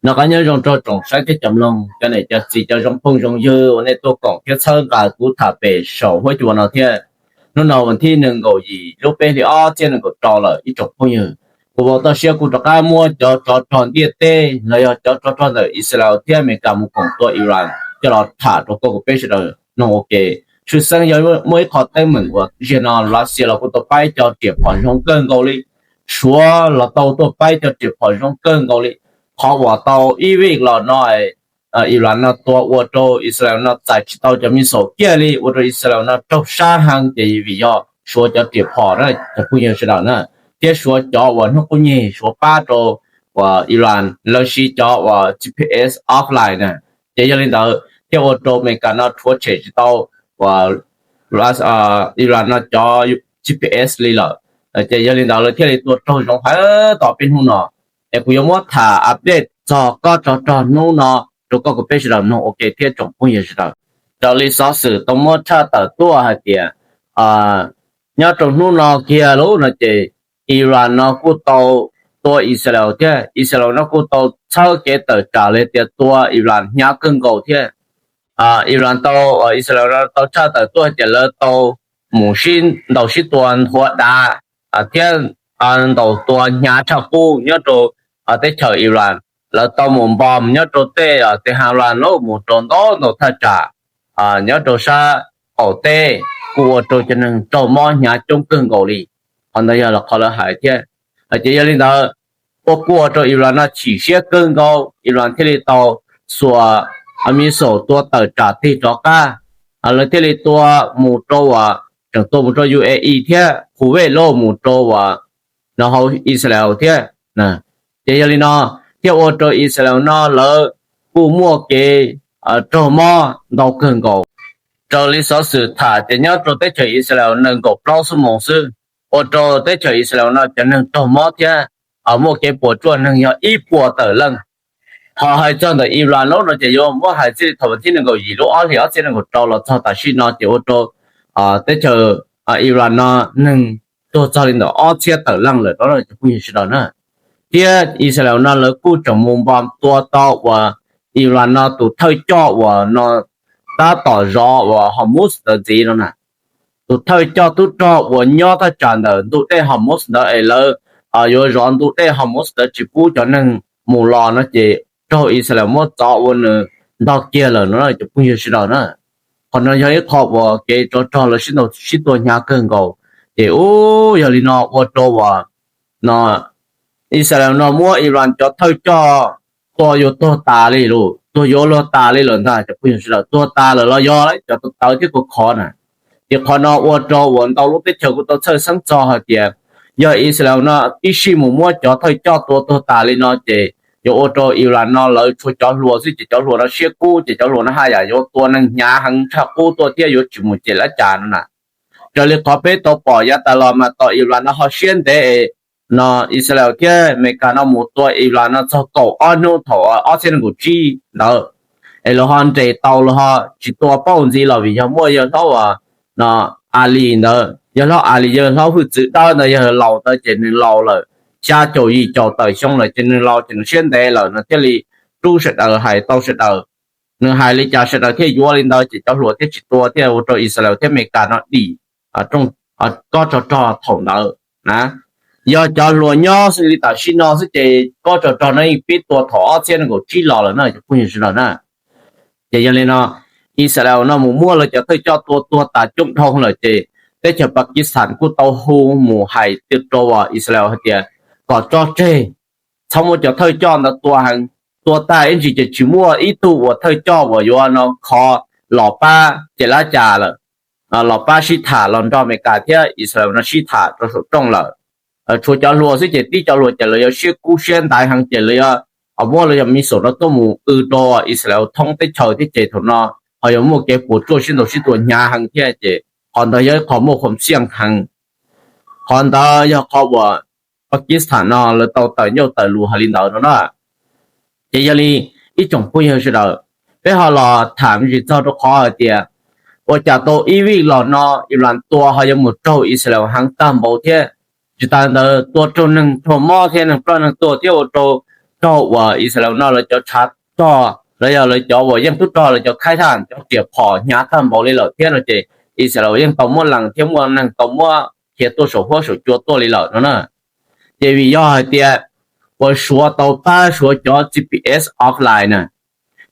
Noj qab nyob zoo rau tsoom saib thiab cov mloog, cov niam cov txiv, cov zoo phooj zoo ywg uas nej tuaj koom thiab txhawb nqa kuv tham pem saum huab cua no thiab. Hnub no vas thib nees nkaum yim lub peb hlis ob txhiab nees nkaum rau lawm ib tsoom phooj ywg. Kuv vau toj siab kuv rov qab muab cov tsov rog ntiaj teb los yog cov tsov rog ntawm Israel thiab Amelikas mus koom tua Iran coj los tham rau koj kuv peb sawv daws mloog ua ke. Tshwj xeeb yog muaj ib qho teeb meem uas zaum no Russia los kuj tau pab cov riam phom zoo kawg nkaus li, Suav los tau tuaj pab cov riam phom zoo kawg nkaus li. Qhov uas tau ib vij los no Iran no tua ua rau Israel no txais tsis tau cov missile kiag li, ua rau Israel no raug sab heev ces vim yog Suav cov riam phom na cov phooj ywg sawv daws na, thiab Suav cov uas hnub qub nyeg Suav pab rau uas Iran lawv siv cov uas G P S offline na. Ces yog li ntawd thiaj ua rau Amelikas no rhuav tshem tsis tau uas Iran no cov G P S li lawm. Ces yog li ntawd lawv thiaj li tua raug zoov heev tau peb hnub no. Es kuv yuav muab tham update txog kob tsov rog hnub no rau koj kuv peb sawv daws mloog ua ke thiab tsoom phooj ywg sawv daws. Raws li xov xwm tau muab tshaj tawm tuaj hais tias nyob rau hnub no kiag lub no ces Iran no kuj tau tua Israel thiab Israel no kuj tau txhawb kev tawm tsam li tias tua Iran hnyav kawg nkaus thiab. Iran tau, Israel no tau tshaj tawm tuaj hais tias lawv tau mus sib ntaus sib tua nthuav dav thiab ntaus tua hnyav tshaj qub nyob rau teb chaws Iran. Lawv tau mus npog nyob rau tej Tehran los mus rau ntau ntau thaj tsam nyob rau sab qaum teb, kuj ua rau cov neeg raug mob hnyav coob kawg nkaus li. Qhov ntawd yog qhov lawv hais thiab. Ces yog li ntawd, ua kuj ua rau Iran no chim siab kawg nkaus, Iran thiaj li tau xuas missile tua tawm tsam tig rov qab. Lawv thiaj li tua mus rau uas tseem tua mus rau U A E thiab Kuwait los mus rau uas no hauv Israel thiab. Ces yog li no thiaj ua rau Israel no lawv kuj muaj kev raug mob ntau kawg nkaus. Raws li xov xwm tham ces nyob rau teb chaws Israel nees nkaum plaub xuab moos xwb, ua rau teb chaws Israel no cov neeg raug mob thiab muaj kev puas tsuaj neeg yog ib puas tawm leej. Ho hais txog ntawm Iran lub no ces yuav muab hais txij li thaum vas thib nees nkaum yim lub ob hlis ob txhiab nees nkaum rau los txog tam sim no ces ua rau teb chaws Iran no neeg tuag txog li ntawm ob txhiab tawm leej lawm cov phooj ywg sawv daws na. Thiab Israel no lawv kuj tseem mus npog tua tau uas Iran no tus thawj coj uas no tab tom zov uas Hormuz ntawd ntxiv no na. Tus thawj coj tub rog uas nyob thaj tsam ntawm ntu dej Hormuz ntawd es lawv yuav zov ntu dej Hormuz ntawd tsis pub cov neeg mus los no ces raug Israel muab txov ua nws ntog kiag lawm no cov phooj ywg sawv daws na. Qhov no yog ib qho uas kev tsov rog lawv sib ntaus sib tua hnyav kawg nkaus. Ces ub yog li no ua rau uas no Israel no muab Iran cov thawj coj tua yuav tuag tas li lawm, tuag yuav luag tas li lawm ntag cov phooj ywg sawv daws, tuag tas lawm los yog cov tawv thiab kua khov na. Ces qhov no ua rau uas ntau lub teb chaws kuj tau txhawj xeeb txog hais tias yog Israel no ib sij mus muab cov thawj coj tua tuag tas li no ces yuav ua rau Iran no lawv tshuav cov hluas xwb ces cov hluas no siab kub ces cov hluas no haj yam yuav tua neeg hnyav heev tshaj qub tuaj thiab yuav tsis mus cem lab cas no na. Raws li qhov peb tau pom yav tas los mas tos Iran no ho siab ntev no Israel thiab Amelikas no mus tua Iran no txog kaum ob hnub thaum ob txhiab nees nkaum tsib ntawd es lawv ho nres tau los ho tsis tua pauj ntxiv los vim yog muaj yawg hlob uas no Ali ntawd, yawg hlob Ali yawg hlob hwj txwv dawb ntawd yawg laus ntawd ces nws laus lawm, xya caum yim caum tawm xyoo lawm ces nws laus ces nws siab ntev lawm no thiaj li rub sawv daws hais tau sawv daws. Nws hais li cas sawv daws thiaj yuav li ntawd ces cov hluas thiaj tsis tua thiaj ua rau Israel thiab Amelikas no dim kob tsov rog thaum ntawd na. Yog cov hluas nyob li tam sim no xwb ces kob tsov rog no yeej pib tua thaum ob txhiab nees nkaum tsib los lawm na cov phooj ywg sawv daws na. Ces yog li no Israel no mus muab lawv cov thawj coj tua tuag tas coob dhau lawm ces teb chaws Pakistan kuj tau hu mus hais rau Israel hais tias kom tso tseg, txhob muab cov thawj coj ntawd tua heev, tua tag ib ntsis ces tsis muaj ib tug uas thawj coj uas yuav no khov los pab cem lab cas lawm, los pab sib tham los nrog Amelikas thiab Israel no sib tham rau saum rooj lawm. Tshuav cov hluas xwb ces tib cov hluas ces lawv yuav siab kub siab ntaiv heev ces lawv yuav muab lawv cov missile no tuaj mus w rau Israel thoob teb chaws thiab ces thaum no ho yuav muaj kev puas tsuaj sib ntaus sib tua hnyav heev thiab ces qhov ntawd yog ib qho muaj khuam xiaj heev. Qhov ntawd yog qhov uas Pakistan no lawv tau tawm ncauj tawm lus hais li ntawd no na. Ces yog li ib tsoom phooj ywg sawv daws, peb ho los tham me ntsis txog rau qhov hais tias ua cas tau ib vij los no Iran tua ho yuav mus raug Israel heev tag npaum thiab. Tsis tas ntawd tua raug neeg raug mob thiab neeg ploj neeg tuag thiab ua rau raug uas Israel no lawv cov tshav rog los yog lawv cov uas yeej tub rog lawv cov khaib thaj cov riam phom hnyav tag npaum li lawm thiab no ces Israel yeej tau muab lees thiab muaj neeg tau muab khiav tuaj saum huab saum cua tuaj li lawm no na. Ces vim yog hais tias uas Suav tau pab Suav cov G P S offline na,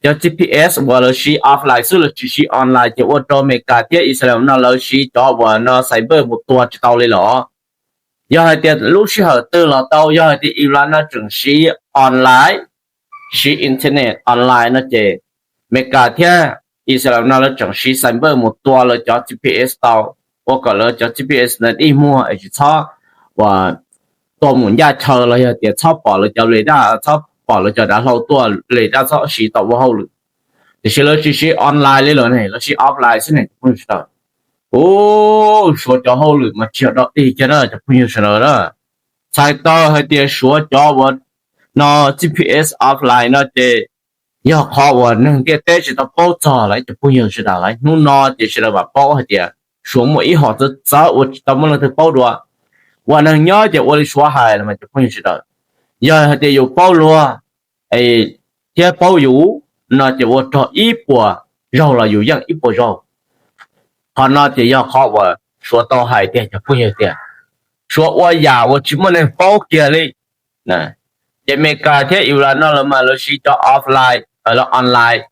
cov G P S uas lawv siv offline xwb lawv tsis siv online ces ua rau Amelikas thiab Israel no lawv siv cov uas no cyber mus tua tsis tau li lawm. Yog hais tias lub sij hawm twg los tau, yog hais tias Iran no tseem siv online, siv internet online no ces Amelikas thiab Israel no lawv tseem siv cyber mus tua lawv cov G P S tau, ua kom lawv cov G P S ntawd dig muag es tsis txhob uas tua mus ncaj chaw los yog tias txhob pom lawv cov radar, txhob pom lawv cov dav hlau tuaj, radar txhob siv tau ua hauj lwm. Tiam sis lawv tsis siv online li lawm ne, lawv siv offline xwb ne cov phooj ywg sawv daws. Ub, Suav cov hauj lwm mas tsis yog dog dig kiag na cov phooj ywg sawv daws na. Txhais tau hais tias Suav cov uas no G P S offline no ces yog qhov uas neeg ntiaj teb tsis tau paub txog lawm cov phooj ywg sawv daws. Lawm hnub no ces sawv daws mam paub hais tias Suav muaj ib hom txawv txawv uas tsis tau muaj leej twg paub dua. Uas neeg nyob ces ua li Suav hais los mas cov phooj ywg sawv daws, yog hais tias yus paub luag thiab paub yus no ces ua rog ib puas zaug los yus yeej ib puas zaug. Qhov no ces yog qhov uas Suav tau hais tiag cov phooj ywg tiag. Suav ua yam uas tsis muaj neeg paub kiag li. Ces Amelikas thiab Iran no lawv mas lawv siv cov offline, lawv online.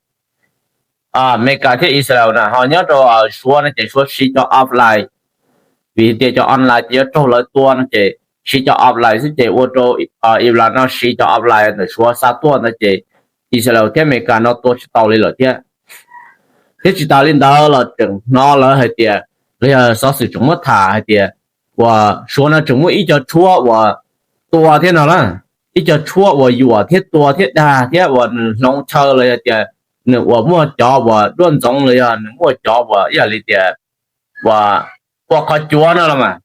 Amelikas thiab Israel na ho nyob rau Suav no ces Suav siv cov offline. Vim tias cov online ces yuav raug lawv tua no ces siv cov offline xwb ces ua rau Iran no siv cov offline ntawm Suav xa tuaj ntawd ces Israel thiab Amelikas no tua tsis tau li lawm thiab. Thiab tsis tas li ntawd los tseem hnov lawv hais tias, los yog xov xwm tseem muab tham hais tias uas Suav no tseem muaj ib co tshuab uas tua thiab no na, ib co tshuab uas yuam thiab tua thiab dag thiab uas nws hloov chaw los yog tias nws uas muaj cov uas duab ntxoov los yog nws muaj cov uas ib yam li tias uas ua qhov cuav no los mas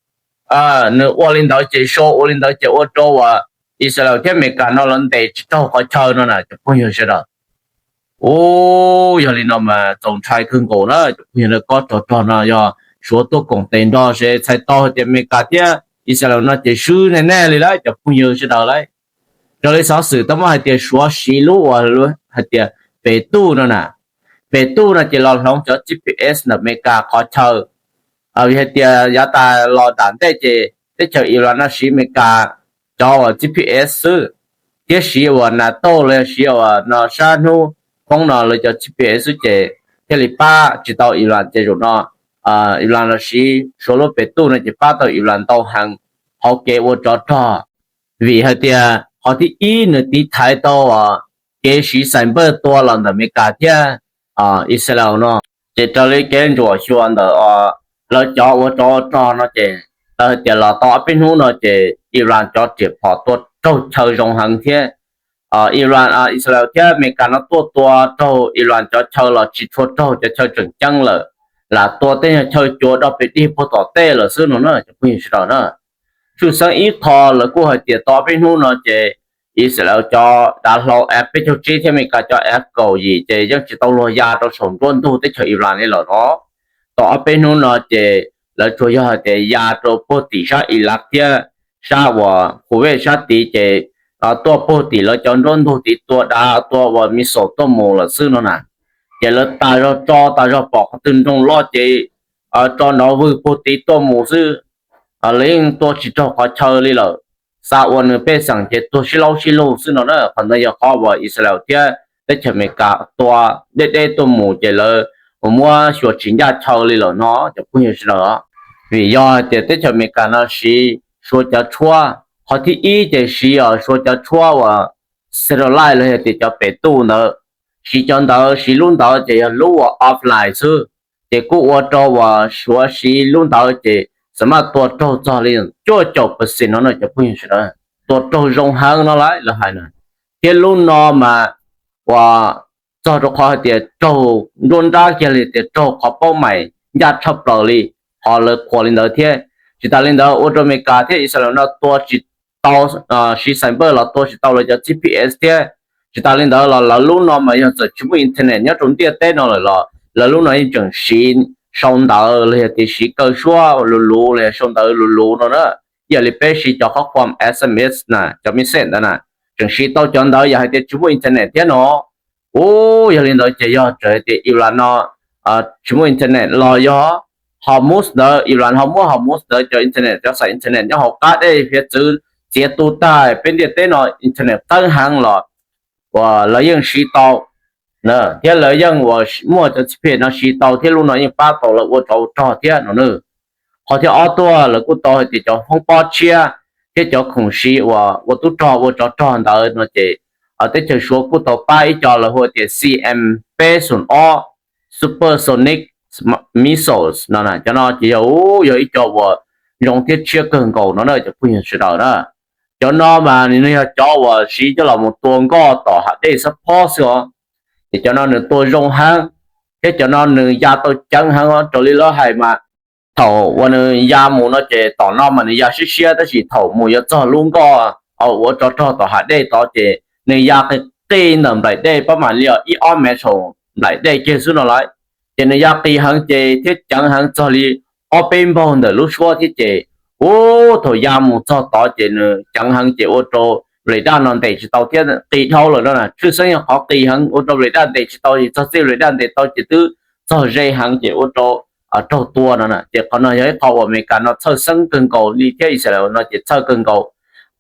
nws ua li ntawd ces sau ua li ntawd ces ua rau uas Israel thiab Amelikas no lawv ntes tsis raug qhov chaw no na cov phooj ywg sawv daws. Ub, yog li no mas txaus ntshai kawg nkaus na cov phooj ywg na. Kob tsov rog no yog Suav tuaj koom tes nrog seb txhais tau hais tias Amelikas thiab Israel no ces swb nej nej li lawm cov phooj ywg sawv daws lauj. Raws li xov xwm tau muab hais tias Suav siv lub uas hais tias pem tuj no na, pem tuj no ces los hloov cov G P S ntawm Amelikas qhov chaw. Vim hais tias yav tas los nram ntej ces teb chaws Iran no siv Amelikas cov uas G P S xwb, thiab siv uas NATO los yog siv uas no sab hnub poob no lawv cov G P S xwb ces thiaj li pab tsis tau Iran ces zaum no Iran los siv Suav lub pem tuj no ces pab tau Iran ntau heev hauv kev ua tsov rog. Vim hais tias qhov thib ib nws tiv thaiv tau kev siv xais npawj tua los ntawm Amelikas thiab Israel no. Ces raws li kev ntsuam xyuas ntawm lawv cov ua tsov rog no ces lawv hais tias los tau ob peb hnub no ces Iran cov riam phom tua raug chaw zoo heev thiab Iran, Israel thiab Amelikas no tuaj tua raug Iran cov chaw los tsis tshua raug cov chaw tseem ceeb lawm, lam tua tej nyuag chaw cua dog pes dig puag tom tej lawm xwb no na cov phooj ywg sawv daws na. Tshwj xeeb ib qho lawv kuj hais tias tau ob peb hnub no ces Israel cov dav hlau F peb caug tsib thiab Amelikas cov F kaum yim ces yeej tsis tau luag ya rau saum nruab ntug teb chaws Iran li lawm no. Tau ob peb hnub no ces lawv tsuas yog hais tias ya rau puag tim sab Iraq thiab sab uas Kuwait sab tid ces tuaj puag tim lawv cov nruab ntug tid tua dav tua uas missile tuaj mus lawm xwb no na. Ces lawv tas zog tso tas zog pom qhov twg nroo loj ces tso nrov vwg puag tid tuaj mus xwb. Lawv yeej tua tsis raug qhov chaw li lawm. Xa ua nws pej xeem ces tuag sib laub sib lug xwb no na. Qhov ntawd yog qhov uas Israel thiab teb chaws Amelikas tua deb deb tuaj mus ces lawv mus muab xyuas tsis ncaj chaw li lawm no cov phooj ywg sawv daws. Vim yog hais tias teb chaws Amelikas no siv Suav cov tshuab, qhov thib ib ces siv Suav cov tshuab uas satellite los yog tias cov pem tuj ntawd, siv cov ntawd, siv lub ntawd ces yog lub uas offline xwb. Ces kuj ua rau uas Suav siv lub ntawd ces xam maj tua raug txog li cuaj caum percent no na cov phooj ywg sawv daws, tua raug zoo heev no lawm lawv hais na. Thiab lub no mas uas txog rau qhov hais tias raug nruab nrab kiag li tias raug qhov paub mais ncaj tshaj plaws li, qhov lawv qhuas li ntawd thiab. Tsis tas li ntawd ua rau Amelikas thiab Israel no tua tsis tau, siv cyber los tua tsis tau lawv cov G P S thiab. Tsis tas li ntawd los lawv lub no mas yog txawm tsis muaj internet nyob rau ntiaj teb no lawm los lawv lub no yeej tseem siv sau ntawv los yog tias siv kaw suab luv luv los yog sau ntawv luv luv no na. Ib yam li peb siv cov qhov khuam S M S na, cov message ntawd na, tseem siv tau cov ntawd yog hais tias tsis muaj internet thiab no. Ub, yog li ntawd ces yog txawm hais tias Iran no tsis muaj internet los yog Hormuz ntawd, Iran ho muab Hormuz ntawd cov internet, cov xaiv internet nyob hauv qab dej hiav txwv txiav tu tag, peb ntiaj teb no internet qeeb heev los uas lawv yeej siv tau thiab lawv yeej uas muaj cov txij phem no siv tau thiab lub no yeej pab tau lawv ua tsov ua rog thiab no na. Qhov thib ob tuaj lawv kuj tau hais tias cov foob pob tshiab thiab cov khoom siv uas ua tub rog ua tsov rog ntawd no ces teb chaws Suav kuj tau pab ib co lawv hu tias C M peb xoom ob supersonic missiles no. Cov no ces yog, yog ib co uas zoo thiab tshiab kawg nkaus no na cov phooj ywg sawv daws na. Cov no mas nws yog cov uas siv coj los mus tua nkoj tom hav dej xab phob xwb os. Ces cov no nws tua zoo heev thiab cov no nws ya tau ceev heev os. Raws li lawv hais mas thaum uas nws ya mus no ces tom no mas nws ya siab siab, tab sis thaum mus yuav txog lub nkoj ua tsov rog tom hav dej tod ces nws ya qis ntawm nplaim dej pab mam li ib ob mev saum nplaim dej kiag xwb no lawm. Ces nws ya qis heev ces thiab ceev heev txog li ob peb npaug ntawm lub suab thiab ces ub, thaum ya mus txog tod ces nws ceev heev ces ua rau radar no ntes tsis tau thiab qis dhau lawm no. Tshwj xeeb yog qhov qis heev ua rau radar ntes tsis tau, ces txog txij radar ntes tau ces twb txog ze heev ces ua rau raug tua no. Ces qhov no yog ib qho uas Amelikas no txhawj xeeb kawg nkaus li thiab Israel no ces txhawj kawg nkaus.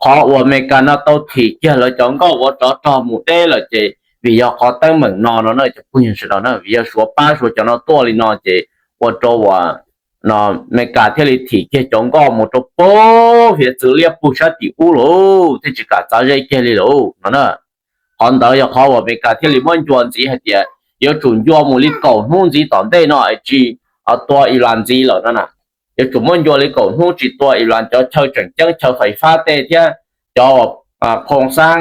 Qhov uas Amelikas no tau thim kiag lawv cov nkoj ua tsov rog mus deb lawm ces vim yog qhov teeb meem no no na cov phooj ywg sawv daws na, vim yog Suav pab Suav cov no tuaj li no ces ua rau uas no Amelikas thiaj li thim kiag cov nkoj mus rau pem hiav txwv liab pug sab tim ub lawm thiaj tsis kam txav ze kiag li lawm no na. Qhov ntawd yog qhov uas Amelikas thiaj li muab ncua ntxiv hais tias yuav tsum ncua mus li kaum hnub ntxiv tom ntej no es tsis tua Iran ntxiv lawm no na. Yuav tsum muab ncua li kaum hnub tsis tua Iran cov chaw tseem ceeb, chaw fais fab tej thiab cov khoom xab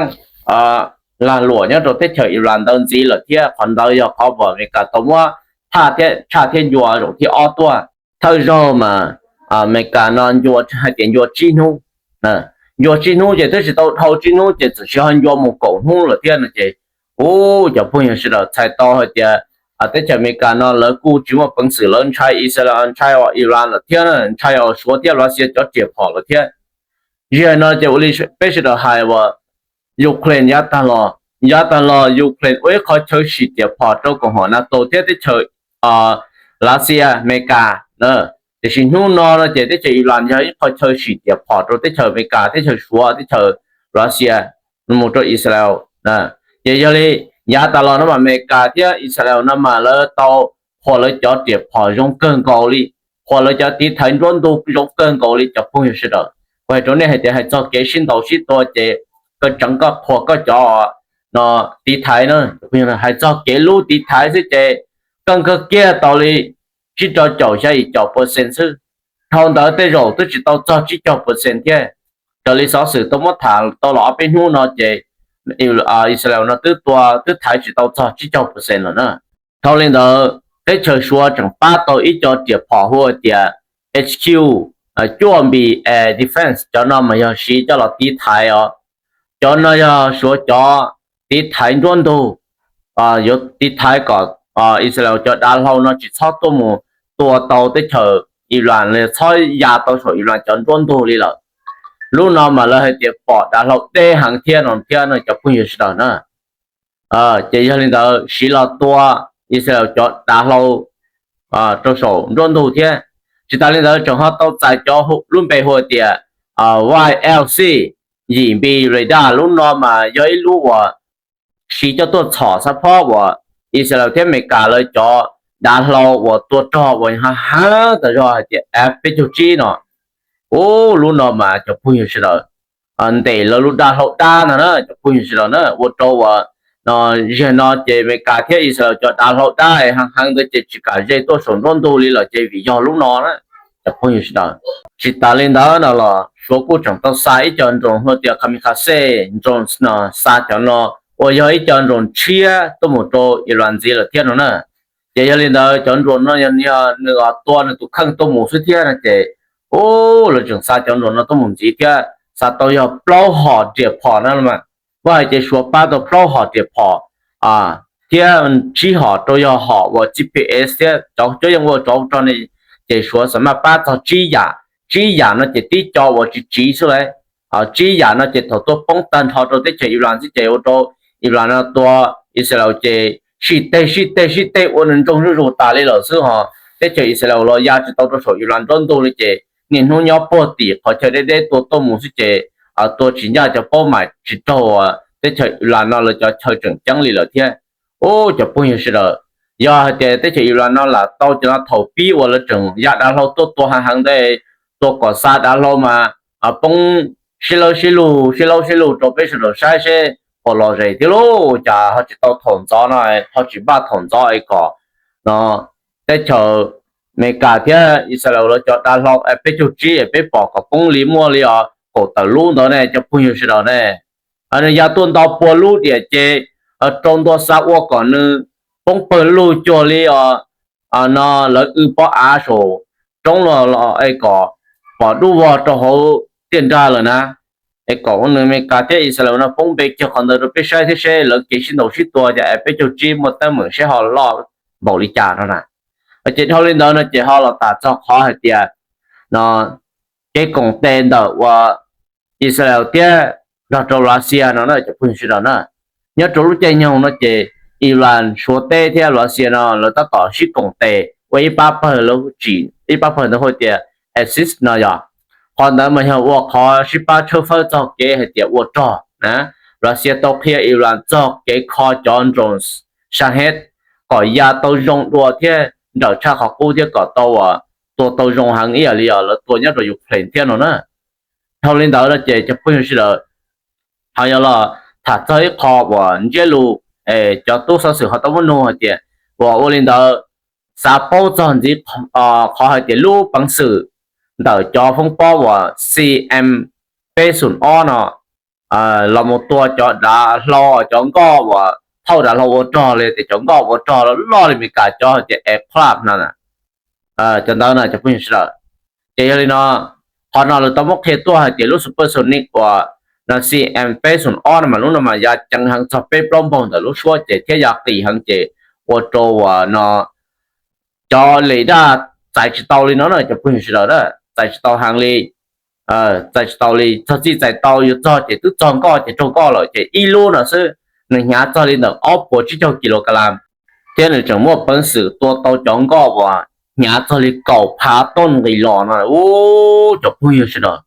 lag luam nyob rau teb chaws Iran ntawd ntxiv lawm thiab. Qhov ntawd yog qhov uas Amelikas tau muab thaj thiab tshaj thiab ncua zaum thib ob tuaj. Thawj zaug mas Amelikas no ncua hais tias ncua tsib hnub, ncua tsib hnub ces twb tsis tau dhau tsib hnub ces txawm sis ho ncua mus kaum hnub lawm thiab no ces ub, cov phooj ywg sawv daws txhais tau hais tias teb chaws Amelikas no lawv kuj tsis muaj peev xwm, lawv ntshai Israel, ntshai Iran lawm thiab, ntshai Suav thiab Russia cov riam phom lawm thiab. Ziag no ces ua li peb sawv daws hais uas Ukraine yav tag los, yav tag los Ukraine ua ib qho chaw sim riam phom rau koom haum NATO thiab teb chaws Russia, Amelikas. Tiam sis hnub no no ces teb chaws Iran yog ib qho chaw sim riam phom rau teb chaws Amelikas, teb chaws Suav, teb chaws Russia mus rau Israel. Ces yog li yav tas los no mas Amelikas thiab Israel no mas lawv tau qhuas lawv cov riam phom zoo kawg nkaus li, qhuas lawv cov tiv thaiv nruab ntug zoo kawg nkaus li cov phooj ywg sawv daws. Kuv hais rau nej hais tias hais txog kev sib ntaus sib tua ces koj tseev koj qhuas koj cov no tiv thaiv na, hais txog kev lub tiv thaiv xwb ces koj kawg kiag tau li tsib rau caum xya yim caum percent xwb. Dhau ntawd tej zaum twb tsis tau txog tsib caug percent thiab. Raws li xov xwm tau muab tham tau los ob peb hnub no ces Israel no twb tua twb thaiv tsis tau txog tsib caug percent lawm na. Dhau li ntawd teb chaws Suav tseem pab tau ib co riam phom hu tias H Q cuaj B air defense, cov no mas yog siv coj los tiv thaiv os. Cov no yog Suav cov tiv thaiv nruab ntug, yuav tiv thaiv kom Israel cov dav hlau no tsis txhob tuaj mus tua tau teb chaws Iran, txhob ya tau saum Iran cov nruab ntug li lawm. Lub no mas lawv hais tias pom dav hlau deb heev thiab no thiab no cov phooj ywg sawv daws na. Ces yog li ntawd siv los tua Israel cov dav hlau rau saum nruab ntug thiab. Tsis tas li ntawd tseem ho tau txais cov lub npe hu tias Y L C yim B radar. Lub no mas yog ib lub uas siv coj tuaj txhom xab phob uas Israel thiab Amelikas lawv cov dav hlau uas tua rog uas ha ha tas zog hais tias F peb caug tsib no. Ub, lub no mas cov phooj ywg sawv daws, ntes lawv lub dav hlau dab no na cov phooj ywg sawv daws na, ua rau uas no, ziag no ces Amelikas thiab Israel cov dav hlau dab heev heev ntawd ces tsis kam ze tuaj saum nruab ntug li lawm ces vim yog lub no na cov phooj ywg sawv daws. Tsis tas li ntawd no los Suav kuj tseem tau xa ib co drone hu tias kamikaze drones no, xa cov no uas yog ib co drone tshiab tuaj mus rau Iran ntxiv lawm thiab no na. Ces yog li ntawd cov drone no yog nws tua nws tus kheej tuaj mus xwb thiab no ces ub, lawv tseem xa cov drone no tuaj mus ntxiv thiab xa tau yog plaub hom riam phom na. Mas muab hais ces Suav pab tau plaub hom riam phom thiab tsib hom rau yog hom uas G P S thiab cov cuab yeej ua tsov rog ne, ces Suav xa maj pab txog tsib yam. Tsib yam no ces tib co uas tsis tsiv xwb lauj. tsib yam no ces thaum tuaj poob tag nrho rau teb chaws Iran xwb ces ua rau Iran no tua Israel ces sib teg sib teg sib teg ua nws ntsoog zuj zus tas li lawm xwb ho. Teb chaws Israel los ya tsis tau rau saum Iran nruab ntug li ces niaj hnub nyob puag tim qhov chaw deb deb tua tuaj mus xwb ces tua tsis ncaj cov paub mam tsis raug teb chaws Iran no lawv cov chaw tseem ceeb li lawm thiab. Ub, cov phooj ywg sawv daws, yog hais tias teb chaws Iran no lam tau cov no thaum pib uas lawv tseem ya dav hlau tuaj tua heev heev ntawd, tua kom xa dav hlau mas poob sib lawb sib lug sib lawb sib lug rau peb sawv daws saib seb puas lom zem thiab lauj. Cas ho tsis tau thaum ntxov no, ho tsis npaj thaum ntxov es kom no teb chaws Amelikas thiab Israel lawv cov dav hlau peb caug tsib es peb pom kom poob li muaj li os kaum tawm lub ntawd ne cov phooj ywg sawv daws ne. Nws ya tuaj nto pua lub diam ces rau ntua xa ua kom nws poob pawg lug cuag li os no lawv w pob av saum roob los los es kom pom dub vog rau hauv tiaj nrag lawm na. Es kom ua nws Amelikas thiab Israel no poob npe kiag qhov ntawd rau peb saib thiab seb lawv kev sib ntaus sib tua ces es peb caug tsib muaj teeb meem seb ho loj npaum li cas no na. Ces dhau li ntawd no ces ho los tham txog qhov hais tias no kev koom tes ntawm uas Israel thiab nrog rau Russia no na cov phooj ywg sawv daws na. Nyob rau lub caij nyoog no ces Iran Suav teb thiab Russia no lawv tab tom sib koom tes ua ib pab pawg, lawv tsim ib pab pawg ntawd hu tias ISIS no yog. Qhov ntawd mas yog ua qhov sib pab tshawb fawb txog kev hais tias ua rog na. Russia tau qhia Iran txog kev kho cov drones Shahed kom ya tau zoo dua thiab nrawm tshaj qhov qub thiab kom tau ua tua tau zoo heev ib yam li os lawv tua nyob rau Ukraine thiab no na. Dhau li ntawd no ces cov phooj ywg sawv daws, ho yog los tham txog ib qho uas ntsiab lus cov tub xov xwm ho tau muab nug hais tias uas ua li ntawd xav paub txog ntxiv qhov hais tias lub peev xwm ntawm cov foob pob uas C M peb xoom ob no los mus tua cov dav hlau, cov nkoj uas thauj dav hlau ua rog li tias cov nkoj ua rog loj li Amelikas cov hais tias Air Cloud no cov ntawd no cov phooj ywg sawv daws. Ces yog li no, qhov no lawv tau muab qhia tuaj hais tias lub supersonic uas no C M peb xoom ob no mas lub no mas ya ceev heev txog peb plaub npaug ntawm lub suab ces thiab ya qis heev ces ua rau uas no cov radar txais tsis tau li no na cov phooj ywg sawv daws na, txais tsis tau heev li. Txais tsis tau li, txog txij txais tau yuav txog ces twb txog nkoj ces raug nkoj lawm ces ib lub no xwb nws hnyav txog li ntawm ob puas tsib caug kilogram thiab nws tseem muaj peev xwm tua tau cov nkoj uas hnyav txog li kaum phav toj nqis los no. Ub, cov phooj ywg sawv daws,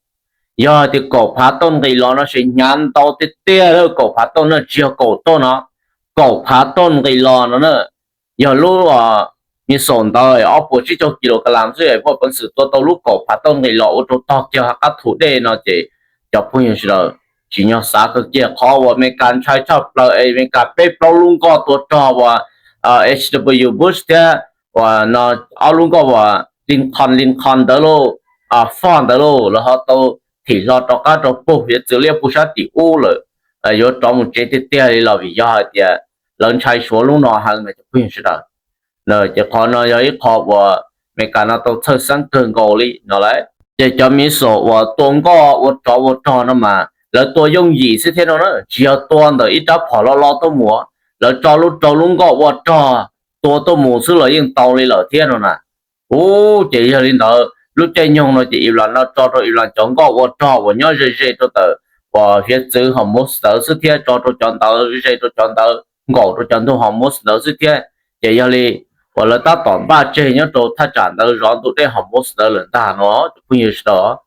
yog tias kaum phav toj nqis los no ces hnyav ntau tiag tiag lawm. Kaum phav toj no tsis yog kaum toj no, kaum phav toj nqis los no na. Yog lub missile ntawd ob puas tsib caug kilogram xwb es muaj peev xwm tua tau lub kaum phav toj nqis los ua rau tog kiag qab thu dej no ces cov phooj ywg sawv daws tsim nyog xav tau kiag qhov uas Amelikas ntshai tshaj plaws es Amelikas peb plaub lub nkoj tua rog uas H W Bush thiab uas no ob lub nkoj uas Lincoln Lincoln ntawd lauj, Ford ntawd lauj, lawv ho tau thim hlo rov qab rau puag hiav txwv liab puag sab tim ub lawm, yuav rov mus tsev tiag tiag li los vim yog hais tias lawv ntshai Suav lub no heev no cov phooj ywg sawv daws. Ces qhov no yog ib qho uas Amelikas no tau txhawj xeeb kawg nkaus li no lawm. Ces cov missile uas tua nkoj ua rov ua rog no mas lawv tua yooj yim xwb thiab no na, tsis yog tua ntawm ib rab phom loj loj tuaj mus, lawv tso lub rau lub nkoj ua rog tua tuaj mus xwb los yeej tau li lawm thiab no na. Ub, ces yog li ntawd lub caij nyoog no ces Iran no tso rau Iran cov nkoj ua rog uas nyob ze ze rau ntawm uas hiav txwv Hormuz ntawd xwb thiab tso rau cov ntawd ze rau cov ntawd nkaum rau cov ntug Hormuz ntawd xwb thiab. Ces yog li uas lawv tab tom npaj tseg nyob rau thaj tsam ntawd zov ntu dej Hormuz ntawd lawm ntag no cov phooj ywg sawv daws.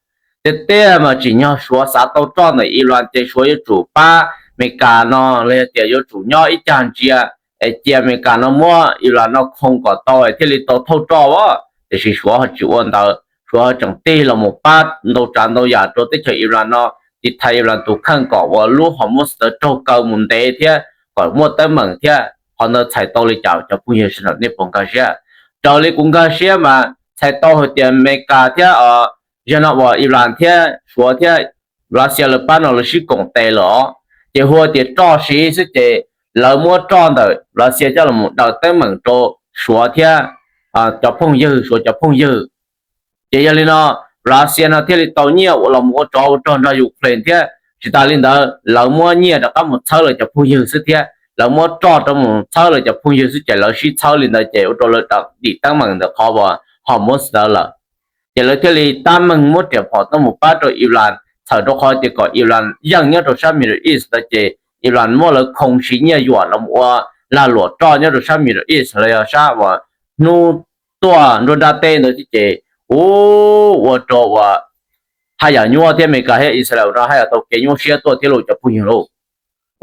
Tiag tiag mas tsim nyog Suav xav tau roj ntawm Iran ces Suav yuav tsum pab Amelikas no los yog tias yuav tsum nyob ib cag ntsia es cia Amelikas no muab Iran no khoo kom tau es thiaj li tau thauj roj as. Tiam sis Suav ho tsis ua ntawd, Suav ho tseem tig los mus pab ntau tsav ntau yam rau teb chaws Iran no, tiv thaiv Iran tus kheej kom uas lub Hormuz ntawd raug kaw mus ntev thiab kom muaj teeb meem thiab. Qhov ntawd txhais tau li cas cov phooj ywg sawv daws nej puas nkag siab? Raws li kuv nkag siab mas txhais tau hais tias Amelikas thiab yog no uas Iran thiab Suav thiab Russia lawv pab no lawv sib koom tes lawm os. Ces hu tias roj siv xwb ces lawv muab roj ntawm Russia coj los daws teeb meem rau Suav thiab cov phooj ywg, Suav cov phooj ywg. Ces yog li no Russia no thiaj li tau nyiaj uas los mus ua tsov ua rog nrog Ukraine thiab. Tsis tas li ntawd lawv muab nyiaj rov qab mus txhawb lawv cov phooj ywg xwb thiab, lawv muab roj rov mus txhawb lawv cov phooj ywg xwb ces lawv sib txhawb li ntawd ces ua rau lawv dim teeb meem ntawm qhov uas Hormuz ntawd lawm. Ces lawv thiaj li tab meeg muab riam phom tuaj mus pab rau Iran txhawm rau qhov tias kom Iran yeej nyob rau sab Middle East ntawd ces Iran muab lawv khoo siv nyiaj yuam los ua lag luam roj nyob rau sab Middle East los yog sab uas hnub tuaj nruab nrab teb ntawd thiab ces ua rau uas haj yam nyuaj thiab, Amelikas thiab Israel no haj yam tau kev nyuaj siab tuaj thiab lauj cov phooj ywg lauj.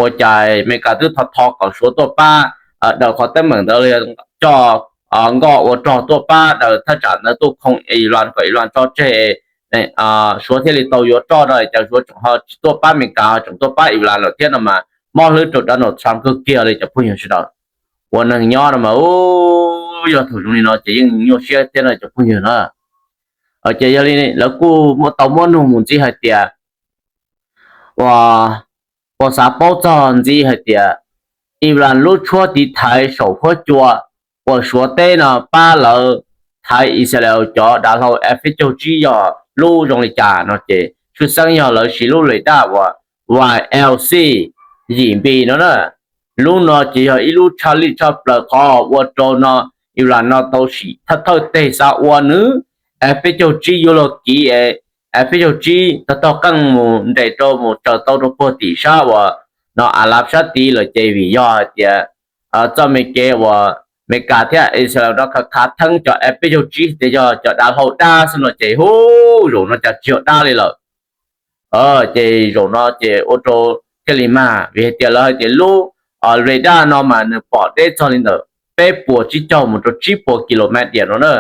Ua cas Amelikas twb tho tho kom Suav tuaj pab daws qhov teeb meem ntawd, coj nkoj ua rog tuaj pab daws thaj tsam ntawd tuaj khoo Iran kom Iran tso tseg, Suav thiaj li tau yuav roj no, cas Suav tseem ho tsis tuaj pab Amelikas, tseem tuaj pab Iran lawm thiab no mas mob hlwb rau Donald Trump kawg kiag li cov phooj ywg sawv daws. Ua neeg nyob no mas yog thaum zoo li no ces yeej nyuaj siab thiab no cov phooj ywg na. Ces yog li lawv kuj tau muab nug mus ntxiv hais tias, ua, ua xav paub txog ntxiv hais tias Iran lub tshuab tiv thaiv saum huab cua uas Suav teb no pab lawv thaiv Israel cov dav hlau F caug tsib yog lub zoo li cas no ces tshwj xeeb yog lawv siv lub radar uas Y L C yim B no na. Lub no ces yog ib lub tshaj lij tshaj plaws qhov ua rau no Iran no tau sim thawj thawj teg xav ua nws F caug tsib yuav luag kiv es F caug tsib tau taug qeej mus nres rau mus tsaws tau rau puag tim sab uas no Arab sab tid lawm ces vim yog hais tias txoj me kev uas Amelikas thiab Israel no khav khav theeb cov F caug tsib tias yog cov dav hlau dab xwb no ces hu, zaum no cas tsis yog dab li lawm. Ces zaum no ces ua rau thiaj li mag vim hais tias lawv hais tias lub radar no mas nws pom deb txog li ntawm peb puas tsib caug mus rau tsib puas kilomev diam no na.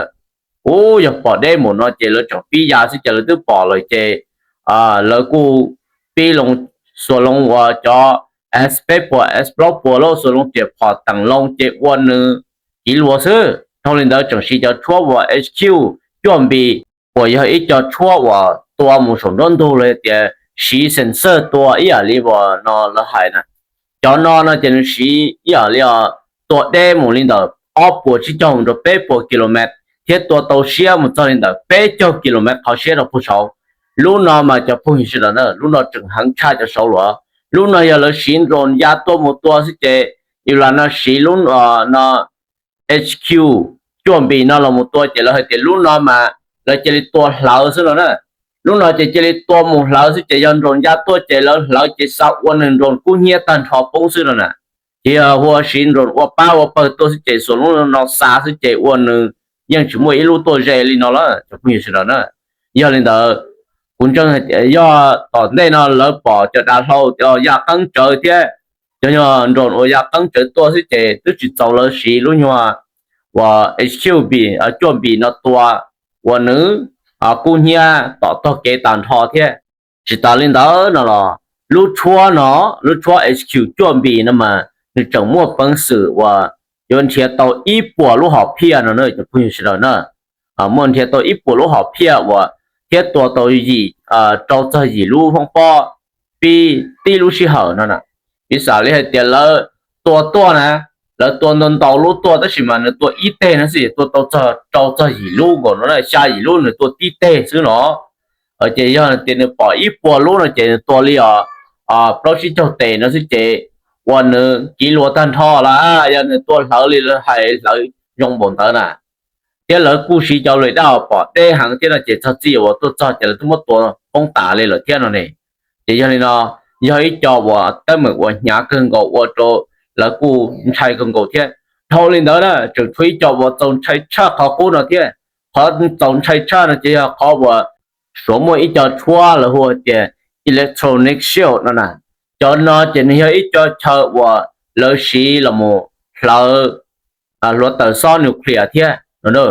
Ub, yog pom deb mus no ces lawv tseem pib ya xwb ces lawv twb pom lawm ces lawv kuj pib loo, xuas loo uas cov S peb puas S plaub puas lub xuas loo riam phom teem loo ces ua nws kiv luag xwb. Dhau li ntawd tseem siv cov tshuab uas H Q cuaj B uas yog ib co tshuab uas tua mus saum nruab ntug los tias siv sensor tua ib yam li uas no lawv hais na. Cov no no ces nws siv ib yam li tua deb mus li ntawm ob puas tsib caug mus rau peb puas kilomev thiab tua tau siab mus txog li ntawm peb caug kilomev qhov siab rau puag saud. Lub no mas cov phooj ywg sawv daws na, lub no tseem heev tshaj cov saud lawm. Lub no yog lawv siv drone ya tuaj mus tua xwb ces Iran no siv lub no H Q cuaj B no los mus tua ces lawv hais tias lub no mas lawv cia li tua hlawv xwb no na. Lub no ces cia li tua mus hlawv xwb ces yog drone ya tuaj ces lawv hlawv ces xa ua nws drone kub hnyiab tag nrho poob xwb no na. Ces yog hu ua siv drone ua pab ua pawg tuaj xwb ces xuas lub no xa xwb ces ua nws yeej tsis muaj ib lub tuaj ze li no lawm cov phooj ywg sawv daws na. Yog li ntawd, kuv ntseeg hais tias yog tom ntej no lawv pom cov dav hlau ya qeeb tsawv thiab cov nyuag drone uas ya qeeb tsawv tuaj xwb ces twb tsis txaus lawv siv lub nyuag uas H Q B cuaj B no tua ua nws kub hnyiab tom tog kev tag nrho thiab. Tsis tas li ntawd no los lub tshuab no, lub tshuab H Q cuaj B no mas nws tseem muaj peev xwm uas yuav nrhiav tau ib puas lub hom phiaj no na cov phooj ywg sawv daws na. Muaj nrhiav tau ib puas lub hom phiaj uas thiab tua tau yim, rau txog yim lub hoob pob pib tib lub sij hawm no na. Piv xam li hais tias lawv tua tuaj na, lawv tua ntau ntau lub tuaj tab sis mas nws tua ib teg no xwb tua tau txog rau txog yim lub nkaus no na, xya yim lub nws tua tib teg xwb no. Ces yog tias nws pom ib puas lub no ces nws tua li os plaub tsib caug tes no xwb ces ua nws kiv luag tag nrho lawm. Yog nws tua hlawv li lawv hais hlawv zoo npaum ntawd na, thiab lawv kuj siv cov radar pom deb heev thiab no ces txog txij uas tuaj txog ces lawv twb muab tua poob tas li lawm thiab no ne. Ces yog li no, yog ib co uas teeb meem uas hnyav kawg nkaus ua rau lawv kuj ntshai kawg nkaus thiab. Dhau li ntawd na tseem tshuav ib co uas txaus ntshai tshaj qhov qub no thiab. Qhov txaus ntshai tshaj no ces yog qhov uas Suav muaj ib co tshuab lawv hu tias electronic shield no na. Cov no ces nws yog ib co chaw uas lawv siv los mus hlawv hluav taws xob nuclear thiab no.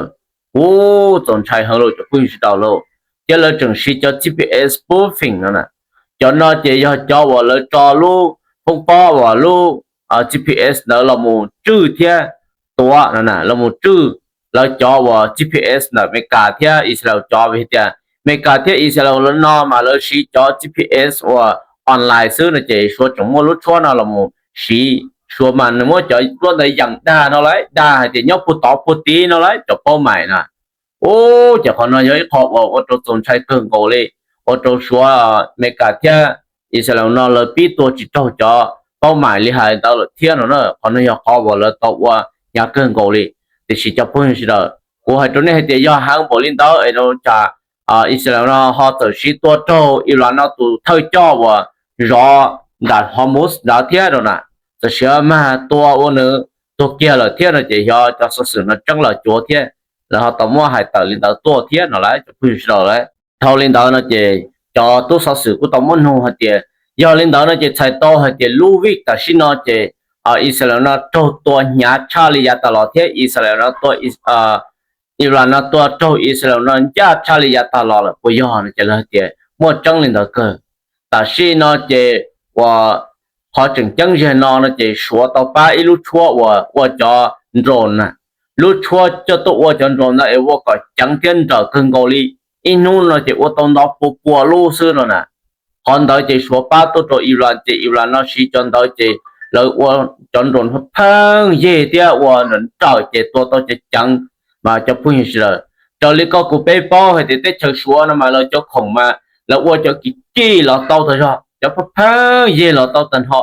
Ub, txaus ntshai heev lauj cov phooj ywg sawv daws lauj. Thiab lawv tseem siv cov G P S spoofing no na. Cov no ces yog cov uas lawv tso lub hoob pob uas lub G P S ntawd los mus tswj thiab tuav no na, los mus tswj lawv cov uas G P S ntawm Amelikas thiab Israel cov vim tias Amelikas thiab Israel lawv no mas lawv siv cov G P S uas online xwb no ces Suav tseem muaj lub tshuab no los mus siv. Suav mas nws muab cov lub ntawd yees dag no lauj, dag hais tias nyob puag tod puag tid no lauj cov paub mais na. Ub, ces qhov no yog ib qho uas ua rau txaus ntshai kawg nkaus li, ua rau Suav, Amelikas thiab Israel no lawv pib tua tsis raug cov paub mais li hais ntawd lawm thiab no na. Qhov no yog qhov uas lawv tau ua hnyav kawg nkaus li. Tiam sis cov phooj ywg sawv daws, kuv hais rau nej hais tias yog heev npaum li ntawd es no cas Israel no ho txawm siv tua raug Iran no tus thawj coj uas zov nram Hormuz ntawd thiab no na, txawm siv mag tua ua nws tuag kiag lawm thiab no ces yog cov xov xwm no tseeb los cuav thiab, lawv ho tau muab hais tawm li ntawd tuaj thiab no lawm cov phooj ywg sawv daws. Dhau li ntawd no ces cov tub xov xwm kuj tau muab nug hais tias yog li ntawd no ces txhais tau hais tias lub vij tam sim no ces Israel no raug tua hnyav tshaj li yav tas los thiab Israel no tua Iran no tua raug Israel no ncaj tshaj li yav tas los lawm puas yog no ces lawv hais tias muaj tseeb li ntawd kawg. Tam sim no ces uas qhov tseem ceeb zag no no ces Suav tau pab ib lub tshuab uas ua cov drone na, lub tshuab coj tuaj ua cov drone ntawd es ua kom ceev thiab nrawm kawg nkaus li, ib hnub no ces ua tau ntau pua pua lub xwb no na. Qhov ntawd ces Suav pab tuaj rau Iran ces Iran no siv cov ntawd ces lawv ua cov drone pheej yig thiab ua nrawm ces tua tau ceev ceev. Mas cov phooj ywg sawv daws, raws li koj kuv peb paub hais tias teb chaws Suav no mas lawv cov khoom mas lawv ua cov kim kim los tau tag zog, cov pheej yig los tau tag nrho.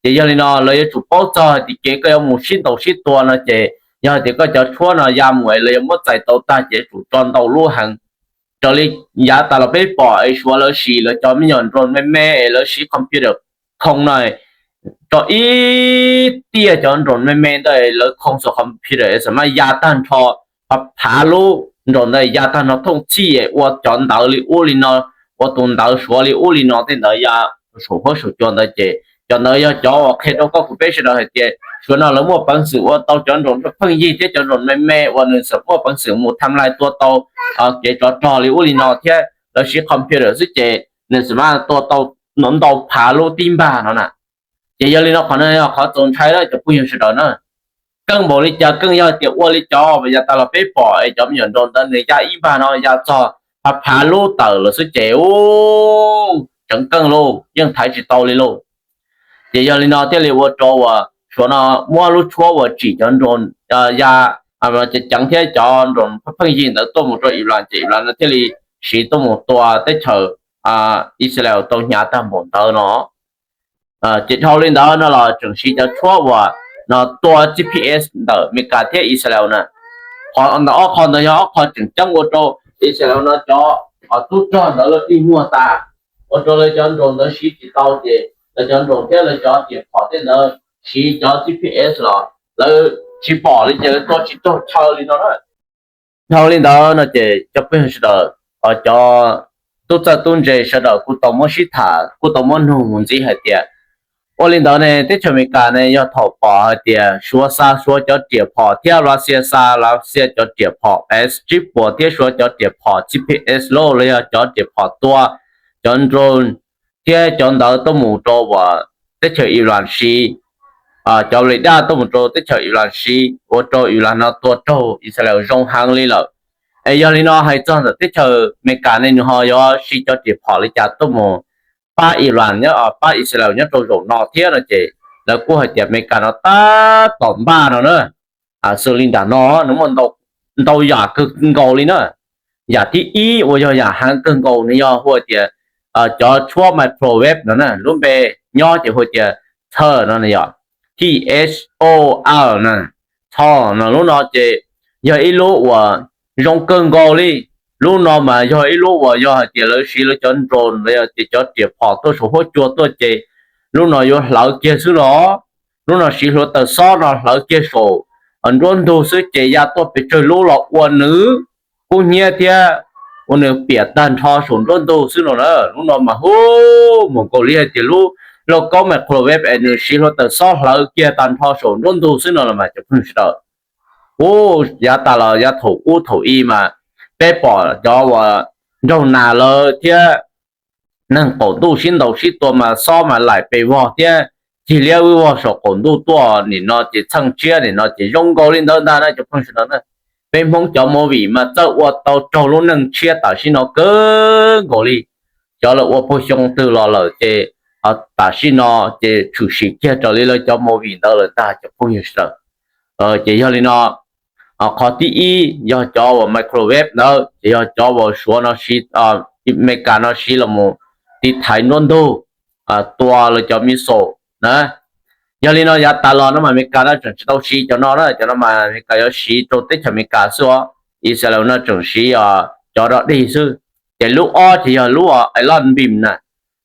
Ces yog li no lawv yuav tsum paub txog hais tias kev koj yuav mus sib ntaus sib tua no ces yog hais tias koj cov tshuab no ya mus es lawv yuav muab txais tau tag ces yuav tsum tso ntau lub heev. Raws li yav tas los peb pom es Suav lawv siv lawv cov me nyuam drone me me es lawv siv computer khoo no, tso ib tiaj cov drone me me ntawd lawv khoo xus computer es xam maj ya tag nrho, phav phav lub drone ntawd ya tag nrho thooj txhij es ua cov ntawv li ub li no, ua tus ntawv Suav li ub li no tej ntawd ya saum huab saum cua ntawd ces cov ntawd yog cov uas qhia rau koj kuv peb sawv daws hais tias Suav no lawv muaj peev xwm ua tau cov drone pheej yig thiab cov drone me me uas nws xam muaj peev xwm mus tham lais tua tau kev tsov rog li ub li no thiab lawv siv computer xwb ces nws xam maj tua tau ntau phav lub tib npag no na. Ces yog li no qhov no yog qhov txaus ntshai lawm cov phooj ywg sawv daws na. Keej npaum li cas keej yog tias ua li cov uas yav tas los peb pom es cov me nyuam drone ntawd nws ya ib npag no ya txog phav phav lub tawm lawm xwb ces u, tseev keej lauj, yeej thaiv tsis tau li lauj. Ces yog li no thiaj li ua rau uas Suav no muab lub tshuab uas tsim cov drone ya ceev thiab cov drone pheej yig ntawd tuaj mus rau Iran ces Iran no thiaj li siv tuaj mus tua teb chaws Israel tau hnyav tag npaum ntawd no. Ces dhau li ntawd no los tseem siv cov tshuab uas no tua G P S ntawm Amelikas thiab Israel na. Qhov ntawd ob qho ntawd yog ob qho tseem ceeb ua rau Israel no cov tub rog ntawd lawv dig muag tas, ua rau lawv cov drone ntawd siv tsis tau ces lawv cov drone thiab lawv cov riam phom tej ntawd siv cov G P S los lawv tsis pom li ces lawv tua tsis raug chaw li no na. Dhau li ntawd no ces cov phooj ywg sawv daws, cov tub txawj tub ntse sawv daws kuj tau muab sib tham kuj tau muab nug mus ntxiv hais tias ua li ntawd ne teb chaws Amelikas ne yog thaum pom hais tias Suav xa Suav cov riam phom thiab Russia xa Russia cov riam phom S tsib puas thiab Suav cov riam phom G P S los los yog cov riam phom tua, cov drone thiab cov ntawd tuaj mus rau uas teb chaws Iran siv, cov radar tuaj mus rau teb chaws Iran siv ua rau Iran no tua raug Israel zoo heev li lawm. Es yog li no hais txog ntawm teb chaws Amelikas ne nws ho yuav siv cov riam phom li cas tuaj mus pab Iran nyob pab Israel nyob rau zaum no thiab no ces lawv kuj hais tias Amelikas no tab tom npaj no na. Xws li nram no nws muaj ntau yam kawg nkaus li na. Yam thib ib uas yog yam heev kawg nkaus nws yog hu tias cov tshuab microwave no na, lub npe nyob ces hu tias thor no yog T H O R na, thor no lub no ces yog ib lub uas zoo kawg nkaus li. Lub no mas yog ib lub uas yog hais tias lawv siv lawv cov drone los yog tias cov riam phom tuaj saum huab cua tuaj ces lub no yuav hlawv kiag xwb los. Lub no siv hluav taws xob no hlawv kiag saum nruab ntug xwb ces ya tuaj pes tsawg lub los ua nws kub hnyiab thiab ua nws piam tag nrho saum nruab ntug xwb no na. Lub no mas hu mus nkaus li hais tias lub lauj kaub microwave es nws siv hluav taws xob hlawv kiag tag nrho saum nruab ntug xwb no los mas cov phooj ywg sawv daws. Ub, yav tas los yav thaum ub thaum i mas peb pom cov uas nraug nas lawv thiab neeg qaum ntuj sib ntaus sib tua mas xob mas laim pes vog thiab cig liab vog saum qaum ntuj tuaj nim no ces txheej tshiab nim no ces zoo nkaus li ntawd ntag na cov phooj ywg sawv daws na. Peb Hmoob cov movie mas txawj ua tau raug lub neej tshiab tam sim no kawg nkaus li. Cov lawv ua puag xyoo twg los lawm ces tam sim no ces tshwm sim kiag raws li lawv cov movie ntawd lawm ntag cov phooj ywg sawv daws. Ces yog li no, qhov thib ib yog cov uas microwave ntawd ces yog cov uas Suav no siv, Amelikas no siv los mus tiv thaiv nruab ntug, tua lawv cov missile na. Yog li no yav tas los no mas Amelikas no tseem tsis tau siv cov no na, cov no mas Amelikas yuav siv rau teb chaws Amelikas xwb os. Israel no tseem siv cov rog dig xwb. Ces lub ob ces yog lub Ion Beam na.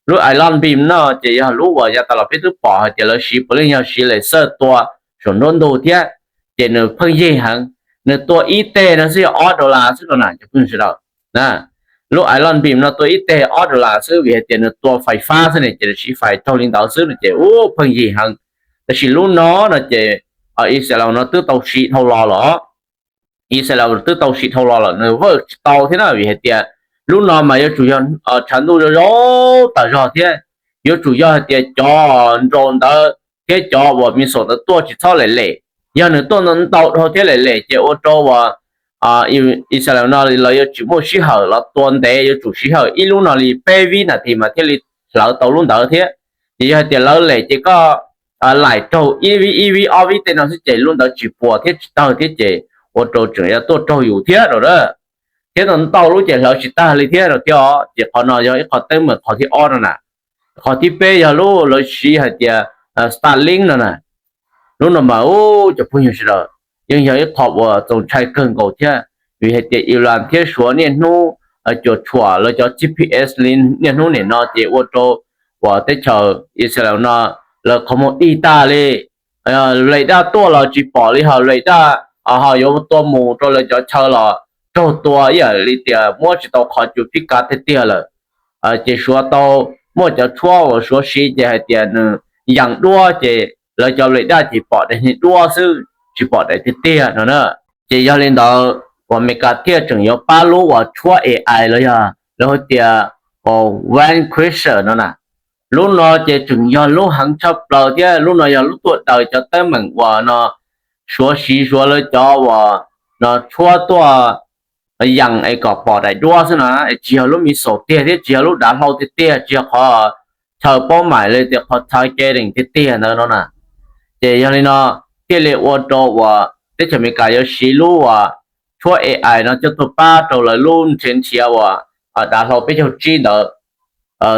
Lub Ion Beam no ces yog lub uas yav tas los peb twb pom hais tias lawv siv puav leej yog siv laser tua saum nruab ntug thiab, ces nws pheej yig heev. Nws tua ib teg no xwb yog ob dollar xwb no na cov phooj ywg sawv daws. Lub Ion Beam no tua ib teg ob dollar xwb vim hais tias nws tua fais fab xwb ne, ces nws siv fais raug li ntawd xwb no ces ub pheej yig heev. Tab sis lub no no ces Israel no twb tau siv dhau los lawm. Israel twb tau siv dhau los lawm, nws vawj tsis tau thiab na, vim hais tias lub no mas yuav tsum yog tshav ntuj zoo zoo tas zog thiab, yuav tsum yog hais tias cov drone ntawd thiab cov uas missile ntawd tuaj tsis txhob lem lem. Yog nws tuaj ntau ntau dhau thiab lem lem ces ua rau uas Israel no lawv yuav tsis muaj sij hawm los tua ntev, yuav tsum sij hawm ib lub no li peb vib nas this mas thiaj li hlawv tau lub ntawd thiab. Ces yog hais tias lawv lem ces koj laim raug ib vib ib vib ob vib tej no xwb ces lub ntawd tsis puas thiab tsis tawg thiab ces ua rau tseem yuav tuaj raug yus thiab no na. Thiab ntau ntau lub ces hlawv tsis tag li thiab no thiab os. Ces qhov no yog ib qho teeb meem qhov thib ob no na. Qhov thib peb yog lub lawv siv hais tias Starlink no na. Lub no mas ub cov phooj ywg sawv daws, yeej yog ib qho uas txaus ntshai kawg nkaus thiab, vim hais tias Iran thiab Suav niaj hnub cuam tshuam lawv cov G P S li niaj hnub nim no ces ua rau uas teb chaws Israel no lawv qhov muag dig tag li. Radar tuaj los tsis pom li, ho radar ho yuav tua mus rau lawv cov chaw los raug tua ib yam li tias muab tsis tau qhov cua pib kav tiag tiag lawm. Ces Suav tau muaj cov tshuab uas Suav siv ces hais tias nws yees duab ces lawv cov radar ces pom daim niag duab xwb tsis pom daim tiag tiag no na. Ces yog li ntawd uas Amelikas thiaj tseem yuav pab lub uas tshuab A I los yog lawv hais tias Vanquisher no na. Lub no ces tseem yog lub heev tshaj plaws thiab lub no yog lub tuaj daws cov teeb meem uas no Suav siv Suav lawv cov uas no tshuab tuaj yees es kom pom daim duab xwb na, es tsis yog lub missile tiag thiab tsis yog lub dav hlau tiag tiag, tsis yog qhov chaw paub mais li tias qhov targeting tiag tiag ntawd no na. Ces yog li no thiaj li ua rau uas teb chaws Amelikas yuav siv lub uas tshuab A I no coj tuaj pab rau lawv lub nrhiav nrhiav uas dav hlau peb caug tsib ntawd,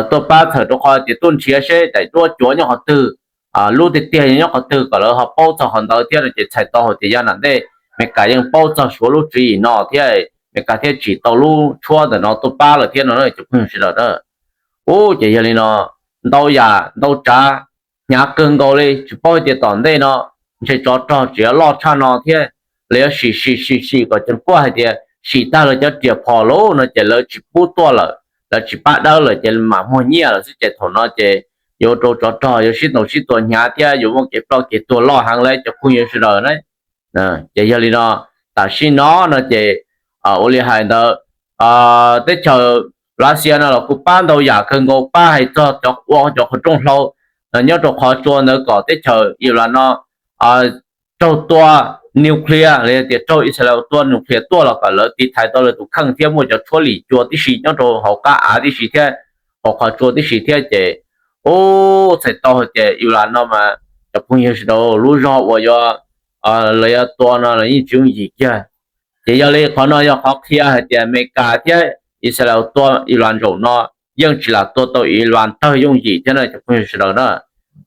tuaj pab txhawm rau qhov tias tuaj nrhiav seb daim duab cuav nyob qhov twg, lub tiag tiag yog nyob qhov twg kom lawv ho paub txog qhov ntawd thiab no ces txhais tau hais tias yav nram ntej Amelikas yeej paub txog Suav lub tswv yim no thiab Amelikas thiaj tsim tau lub tshuab ntawm no tuaj pab lawm thiab no cov phooj ywg sawv daws na. Ub ces yog li no ntau yam ntau tsav hnyav kawg nkaus li, tsis paub hais tias tom ntej no ntshe tsov rog tseem yuav loj tshaj no thiab, lawv yuav sim sim sim sim kom ceev kuaj hais tias sim tag lawv cov riam phom lawm no ces lawv tsis pub tuaj lawm, lawv tsis pab dawb lawm ces mam muag nyiaj lawm xwb ces thaum no ces yuav ua rau tsov rog yuav sib ntaus sib tua hnyav thiab yuav muaj kev ploj kev tuag loj heev li cov phooj ywg sawv daws na. Ces yog li no tam sim no no ces ua li hais ntawd teb chaws Russia no los kuj pab ntau yam kawg nkaus, pab hais txog cov ua cov qhov rooj hlau nyob rau qhov tsua ntawd kom teb chaws Iran no raug tua nuclear los yog tias raug Israel tua nuclear tuaj los kom lawv tiv thaiv tau lawv tus kheej thiab muaj cov tshuab lim cua tib si nyob rau hauv qab av tib si thiab hauv qhov tsua tib si thiab ces ub txhais tau hais tias Iran no mas cov phooj ywg sawv daws lub zog uas yuav lawv yuav tua no los yeej tsis yooj yim kiag. Ces yog li qhov no yog qhov qhia hais tias Amelikas thiab Israel tua Iran zaum no yeej tsis lam tua tau Iran tawg yooj yim thiab no cov phooj ywg sawv daws na.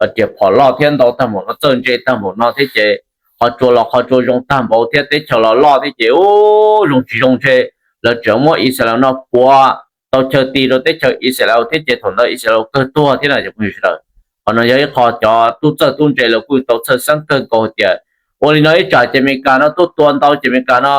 Riam phom loj thiab ntau tag npaum no, txawj ntse tag npaum no thiab ces qhov tsua los qhov tsua zoo tag npaum thiab teb chaws los loj thiab ces ub zoo tsis zoo ntshe lawv tseem muab Israel no puav tau chaw ti rau teb chaws Israel thiab ces thaum ntawd Israel kawg tuag thiab no cov phooj ywg sawv daws. Qhov no yog ib qho cov tub txawj tub ntse lawv kuj tau txhawj xeeb kawg nkaus hais tias ua li no ib tsam ces Amelikas no tuaj tua ntau ces Amelikas no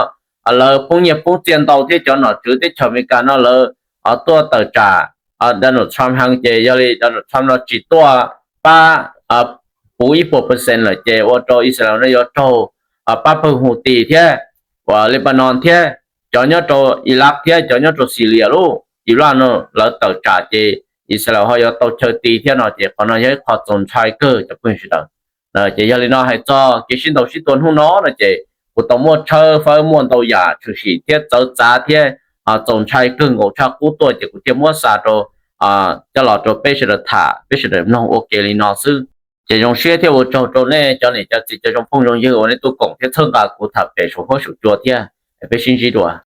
lawv poob nyiaj poob txiaj ntau thiab cov nom tswv teb chaws Amelikas no lawv tuaj tawm tsam Donald Trump heev ces yog li Donald Trump no tsis tuaj pab puv ib puas percent lawm ces ua rau Israel no yuav raug pab pawg Houthi thiab uas Lebanon thiab cov nyob rau Iraq thiab cov nyob rau Syria lub Iran no lawv tawm tsam ces Israel ho yuav tau chaw ti thiab no ces qhov no yog ib qho txaus ntshai kawg cov phooj ywg sawv daws. Ces yog li no hais txog kev sib ntaus sib tua hnub no no ces kuv tau muaj tshawb fawb muaj ntau yam tshwm sim thiab txawv txav thiab txaus ntshai kawg nkaus tshaj qub tuaj ces kuv thiaj muab xa rau coj los rau peb sawv daws tham peb sawv daws mloog ua ke li no xwb. Ces zoo siab thiab ua tsaug rau nej cov niam cov txiv cov zoo phooj zoo ywg uas nej tuaj koom thiab txhawb nqa kuv tham pem saum huab saum cua thiab. Peb sib ntsib dua.